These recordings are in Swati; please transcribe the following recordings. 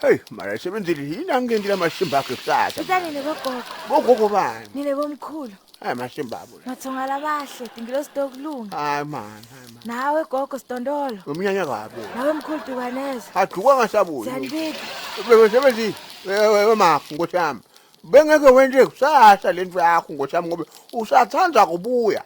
Hey, mara sebenzile yini angenti lamasimba akhe kusasa. Bitani nebogogo, Bogogo bani? nine bomkhulu. Hayi masimba abo. la. Mathonga labahle, tingilosi tokulunga. Hayi man, hayi man. Nawe gogo Sidondolo, Umnyanya kabi. nawe mkhulu Dukaneza. Aduka ngasabuyi. Siyanibika. Sebenzile. Wewe makho nkosi yami. Bengeke wenze kusasa lento yakho nkosi yami ngoba usathanda kubuya.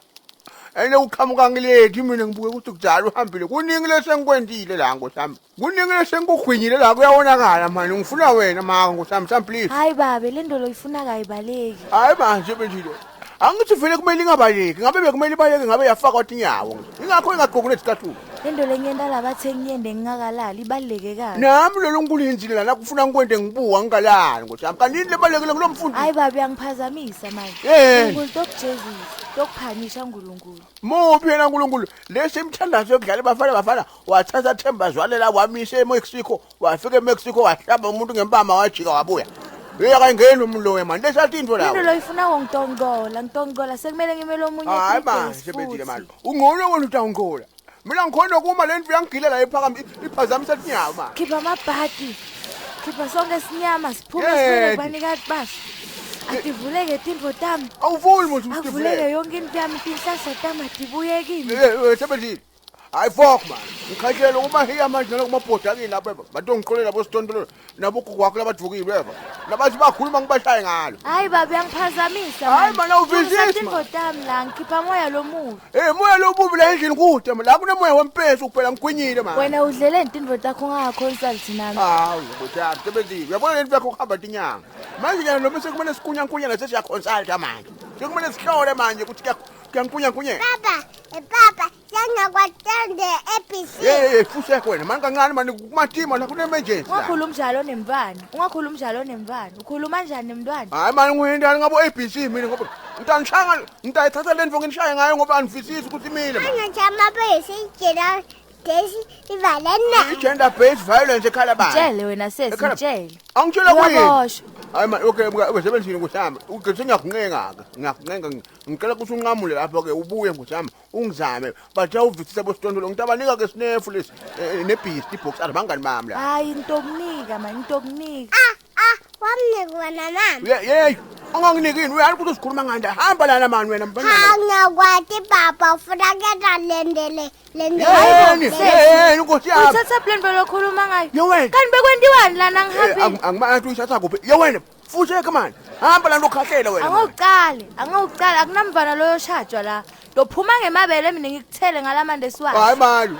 Ene uqhamuka ngilethi mina ngibuke ukuthi kudala uhambile. Kuningi lesengikwentile la nkosi yami. Kuningi lesengikugwinyile la kuyawonakala manje ngifuna wena maka nkosi yami sam please. Hayi babe, le ndolo ifuna kayibaleki. Hayi manje bendile. Angithi vele kumele ingabaleki. Ngabe bekumele ibaleke ngabe yafakwa tinyawo. Ingakho ingagqoki nezicathulo. Le ndolo engiyenda la bathe ngiyende ngingakalali ibaluleke kabi. Nami lelo ngikulindile lana kufuna ngikwente ngibuka ngingalali nkosi yami. Kanti yini lebalekile kulo mfundi? Hayi babe uyangiphazamisa manje. Yini? Nkulunkulu tokujezisa, tokuphanisha Nkulunkulu. Muphi yena uNkulunkulu? Lesi imithandazo yokudlala bafana bafana wathatha Themba Zwane la wamisa eMexico wafika eMexico wahlaba umuntu ngempama wajika wabuya. Hey akayingeni umuntu lo manje lesathi into Into lawo. lo ifuna ngitongola, ngitongola sekumele ngimele omunye Hayi three days manje bendile futhi. manje. Ungcono wena utawungcola. Mina ngikhona kuma le ndlu yangigila la ephakama iphazamisa tinyawo manje. Khipha amabhadi. Khipha sonke isinyama siphume Yedi. sibuyele kubanikati baso. Ativuleke tintfo tami. Awuvuli manje Akuvuleke yonke into yami tinhlahla tami atibuye kimi. Eh sebenzile. Hayi fuck man. Ngikhathele uma hiya manje nalokumabhoda kini lapha eba. Batongiqolela bositontolo nabogogo wakho labadvukile eba. Labathi bakhuluma ngibashaye ngalo. Hayi baba uyangiphazamisa. Hayi, manje. mana, awuvisisi, Lungisa man. tintfo tami la ngikhipha moya lomubi. Eh moya lobubi la endlini kude man. La kunemoya wempesi kuphela ngigwinyile man. Wena udleleni tintfo takho ungaka-consult nami. Hawu ngokuthi sebenzile. Uyabona lento yakho kuhamba tinyanga. Manje ke noma sekumele sikunyankunyana sesiyaconsulta manje. Sekumele sihlole manje ukuthi kuyankunyankunyela. Baba, eh, baba, sengiyakwatenda ABC. Hey hey fusek wena manje kancane manje kumatima la kune-emergency. la. Ungakhuluma njalo nemntwana. Ungakhuluma njalo nemntwana. Ukhuluma njani nemntwana? Hayi mani ngiyintani ngabo ABC mina ngoba ngitangishaya ngitayithatha le ndvo nginishaye ngayo ngoba anifisisi ukuthi imile man. Manje amaphoyisa ijela desi ivalena. I-gender based violence ekhala bani? Mtshele wena sesi, Ekhala- mtshele. Angitshela kuyini? Uyaboshwa. Hayi man okay wesebenzini nkosi Ugcine ngiyakuncenga ke. Ngiyakuncenga ngicela ukuthi unqamule lapho ke ubuye nkosi ungizame. Bathi awuvisisa bositontolo ngitabanika ke sinefu lesi nebeast ibox abangani bami la. Hayi ntokunika man, ntokunika. Ah, ah, wamnika wena mama. Ye ye anganginikini uyani ukuthi usikhuluma ngani hamba lana mani wena mfana. Ha ngiyakwati baba ufuna kuyenta lendele lendele. Yeni yeni nkosi yami. Uthatha plan vele okhuluma ngayo. Ye wena. Kanti bekwentiwani lana ngihambile? Angimanje uyithatha kuphi? Ye wena futhi manje. Hamba lana ukhahlela wena. mani. Angawuqali, angawuqali akunamvana loyo shajwa la. Ndophuma ngemabele mina ngikuthele ngalamande Hayi siwazi. mani.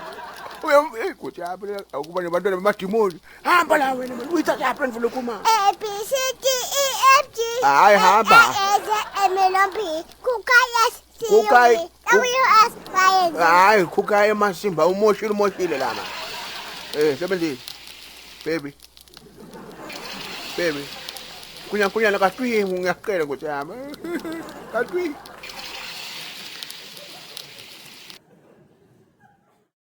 Uye hey nkosi yami akuba nabantwana bamadimoni. Hamba la wena mani uyithatha phi mfuna kuma. A B C D E F G. Hayi, hamba. A S M N O P Q K S T U Q K- V W X Y Z. Hayi khukha emasimba umoshile umoshile lana. Eh sebenzile. Baby. Baby. Kunya kunya la katwi ngiyaqela nkosi yami. Katwi.